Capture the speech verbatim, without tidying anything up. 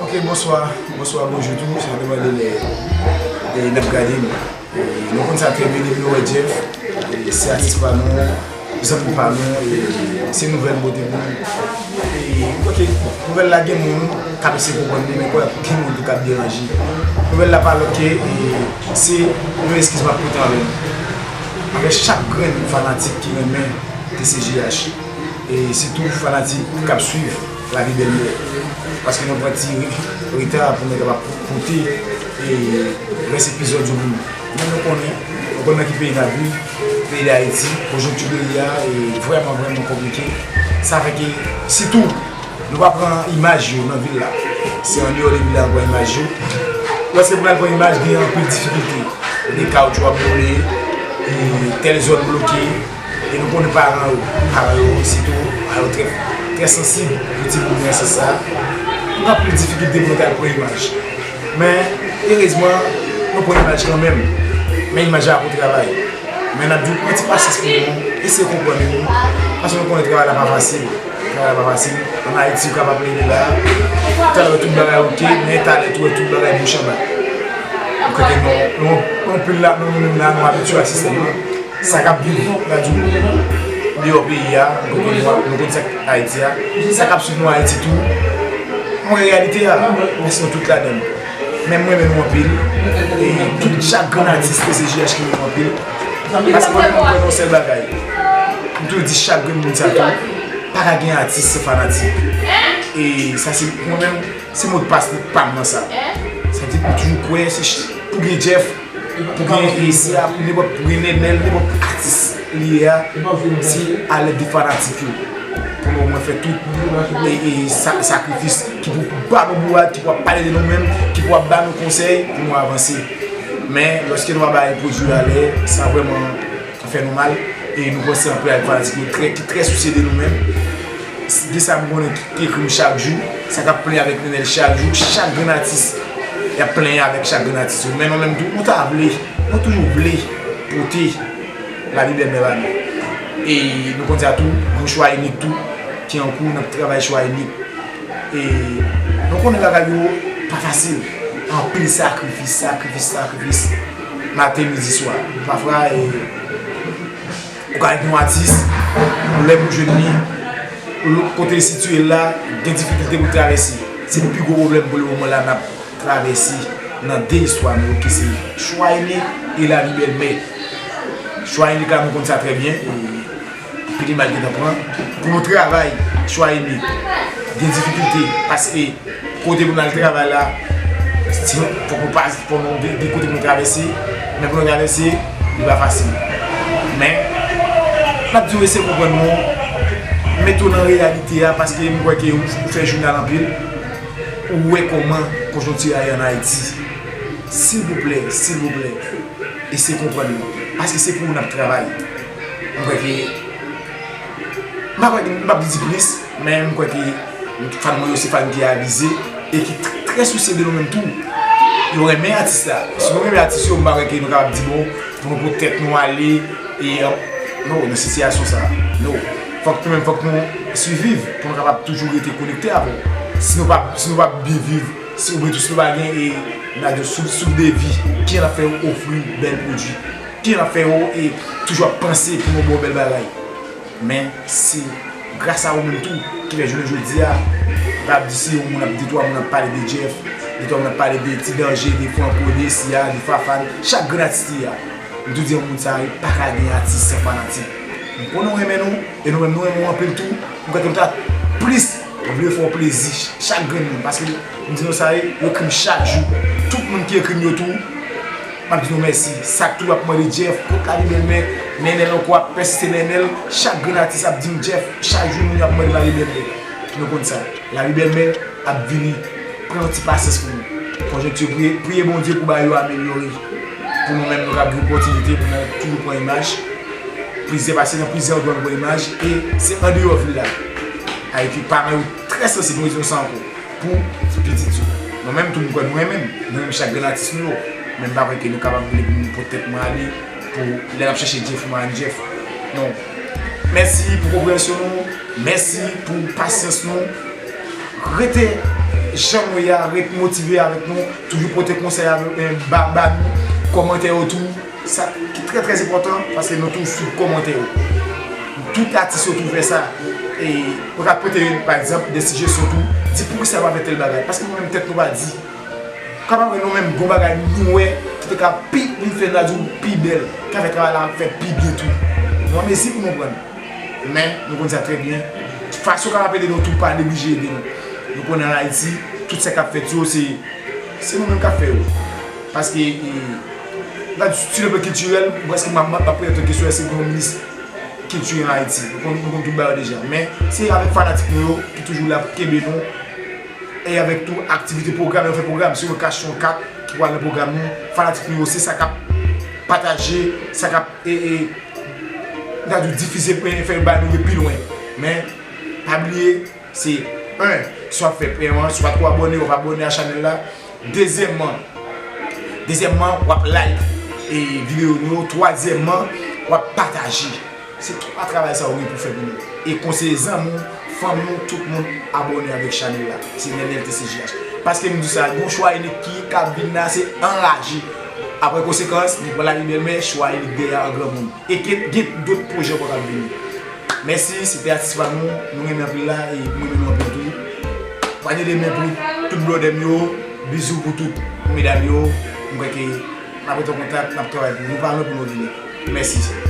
Ok, bonswa, bonswa, bonjou tou, sa depann de lè, de lè n ap gade nou. E, nou konn sa trè byen depi nou wè Jeff, e, se atis pa nou, zanmi pa nou, e, se nouvèl bote pou nou. E, ok, nouvèl la gen moun k ap eseye konprann li, men kwè gen moun tou k ap deranje. Nouvèl la pa lòt ke, e, se yon eskiz m ap pote anvè nou. Anvè chak grenn fanatik ki renmen T C G H. E sitou fanatik k ap swiv Lavi Bèl Mè. Paske nou pran ti reta pou nou kapab pote, e, rès epizòd yo pou nou. Men nou konnen, nou konnen nan ki peyi n ap viv, peyi Dayiti, konjonkti peyi a, e, vrèman, vrèman konplike. Sa fè ke, sitou, nou pa pran imaj yo nan vil la. Se andeyò de vil la nou pran imaj yo. Lòske pou n al pran imaj, gen anpil difikilte. Gen kawotchou ap boule, e, tèl zòn bloke. E nou konnen paran yo, paran yo, sitou, a yo trè, trè sansib pou timoun yo nan sans sa. Nou gen anpil difikilte pou nou ta al pran imaj. Men, erezman, nou pran imaj kanmenm. Men imaj la pou travay. Men n ap di w, pran ti pasyans pou nou, eseye konprann nou. Paske nou konnen travay la pa fasil. Travay la pa fasil. Ann Ayiti, ou kapab leve la, talè tout bagay oke, men talè tou, tout bagay bouch anba. Ou kwè ke nou, nou, anpil la, nou, nou menm la, nou abitye a sistèm nan. Sa k ap viv, n a di w, deyò peyi a, nou konn, nou konn sa k Ayiti a, sa k ap swiv nou Ayiti tou, nou wè reyalite a, mèsi nou tout ladan l. Men m renmen nou anpil, e tout chak grenn atis T C G H ki renmen nou anpil, paske mwen menm mwen kwè nan yon sèl bagay, m toujou di chak grenn moun sa tou, pa ka gen atis san fanatik, e sa se mwen menm, se modpas pa m nan sa, sa di m toujou kwè se ch-, pou gen Jeff, pou gen Esi a, pou nenpòt, pou gen Nenel, nenpòt atis li ye a, se alèd de fanatik yo. Pou nou omwen fè tout e, e sa, sakrifis ki pou ba nou bourad, ki pou ap pale de nou menm, ki pou ap ba nou konsèy pou nou avanse. Men, lòske nou pa bay pwodui a lè, sa vrèman fè nou mal. E nou panse anpil avèk fanatik nou trè, ki trè sousye de nou menm. Gen sa m konnen ki, ki ekri m chak jou, sa k ap plenyen avèk Nenel chak jou, chak grenn atis, y ap plenyen avèk chak grenn atis yo. Men nou menm tou, nou ta vle, nou toujou vle pote Lavi Bèl Mè ba nou. E nou konn sa tou, gon Chwa Inik tou, ki an kou, n ap travay Chwa Inik. E nou konnen bagay yo pa fasil. Anpil sakrifis, sakrifis, sakrifis. Maten, midi, swa. Pafwa, e, ou ka gen yon atis, lè pou jwenn li, lòt kote l sitiye la, gen difikilte pou l travèse. Se pi gwo pwoblèm pou lemoman la n ap travèse nan de istwa nou yo ki se Chwa Inik e Lavi Bèl Mè. Chwa Inik la, nou konn sa trè byen, e anpil imaj gentan pran. Pou nou travay Chwa Inik, gen difikilte, paske kote pou n al travay la, si, fòk nou pase, fòk nou gen, gen kote pou nou travèse, men pou nou travèse, li pa fasil. Men, n ap di w eseye konprann nou, mete w nan reyalite a, paske m kwè ke ou, ou fè jounal anpil, ou wè kòman konjonkti a ye ann Ayiti. Silvouplè, silvouplè, eseye konprann nou. Paske se pou ou n ap travay. M kwè ke, m pa kwè ke, m p ap di plis, men m kwè ke fan mwen yo se fan ki avize e ki trè, trè sousye de nou menm tou. Yo renmen atis la. Si nou renmen atis yo, m pa kwè ke nou kapab di bon, pou nou pot tèt nou ale, e, non, nan sitiyasyon sa, non. Fòk nou menm, fòk nou siviv pou nou kapab toujou rete konekte avè w. Si nou pa, si nou pa byen viv, si oubyen tou si nou pa gen, e, n a di w, souf, souf de vi, kijan n ap fè ofri bèl pwodui? Kijan n ap fè yo, e, toujou ap panse pou nou ba w bèl bagay? Men se gras a ou menm tou ki fè jounen jodi a, m pa ap di se yon moun ap, de twa moun ap pale de Jeff, de twa moun ap pale de Ti Danje, de Franco, de Esi a, de Fafane, chak grenn atis li a. M toujou di yon moun sa yo pa ka gen atis san fanatik. M konnen w renmen nou, e nou menm nou renmen w anpil tou. M kwè ke nou ta plis vle fè w plezi chak grenn moun, paske m di nou sa ye, yo ekri m chak jou. Tout moun ki ekri m yo tou, m ap di nou mèsi. Sa k toujou ap mande Jeff, kot Lavi Bèl Mè, Nenel ankò ap pèsiste Nenel, chak grenn atis ap di m Jeff, chak jou moun yo ap mande Lavi Bèl Mè. Nou konn sa. Lavi Bèl Mè ap vini. Pran yon ti pasyans pou nou. Konjonkti, priye, priye Bondye pou bagay yo amelyore. Pou nou menm, nou kab gen opòtinite pou nou toujou pran imaj. Plizyè, pase nan plizyè andwa nou pran imaj. E se andeyò vil la. Ayiti, paran yo trè sansib, mwen di nou sa ankò. Pou pitit yo. Nou menm tou, m kwè nou renmen m. Nou renmen chak grenn atis nou yo. Men m pa kwè ke nou kapab vle pou nou pot tèt mwen ale. Pou lè n ap chèche Jeff, mwen Jeff. Non. Mèsi pou konpreyansyon nou. Mèsi pou pasyans nou. Rete Jan nou ye a, ret motive avèk nou, toujou pote konsèy a nou, eh, ba, ba nou, kòmantè yo tou. Sa ki trè, trè enpòtan, paske nou tou sou kòmantè yo. Tout atis yo tou fè sa. E, ou ka pote, pa egzanp, de sijesyon tou, di poukisa yo pa fè tèl bagay. Paske nou menm tèt nou pa di. Kapab wè nou menm gon bagay nou wè ki te ka pi, vin fè n a di w pi bèl, ka fè travay la fè pi byen tou. Nou an mezi pou nou pran. Men, nou konn sa trè byen. Fason kapab ede nou tou pa neglije ede nou. Nou konnen ann Ayiti, tout sa k ap fèt yo, se, se nou menm k ap fè yo. Paske, e, nan, sou le plan kiltirèl, prèske m ap, m ap prezante kesyon, èske gen yon minis kilti ann Ayiti? Nou konn, nou konn tout bagay yo deja. Men, se avèk fanatik nou yo ki toujou la pou kenbe nou. E avèk tou aktivite pwogram, yo fè pwogram. Si yon kach, yon kat ki pral nan pwogram nou, fanatik nou yo, se sa k ap pataje, sa k ap, e, e, m ta di w difize, e, fè bay nou rive pi lwen. Men, pa bliye, se, en, si w ap fè pèman, si w pa t ko abòne, w ap abòne a chanèl la. Dezyèmman, dezyèmman, w ap like, e, videyo nou yo. Twazyèmman, w ap pataje. Se twa travay sa yo gen pou fè pou nou. E konseye zanmi w, fanmi w, tout moun abòne avèk chanèl la. Se Nenel T C J H. Paske m di sa, yon chwa inik ki k ap vin la, se anraje. Apre konsekans, li pran lavi bèlmè, chwa inik dèyè an granmoun. E gen, gen dòt pwojè ankò k ap vini. Mèsi, se te atis pa nou, nou renmen anpil la, e m renmen nou anpil tou. Pwanye de men pou tout blòdè m yo, bizou pou tout medam yo, m kwè ke n ap rete an kontak, n ap travay pou nou, nou pa lwen pou nou vini. Mèsi.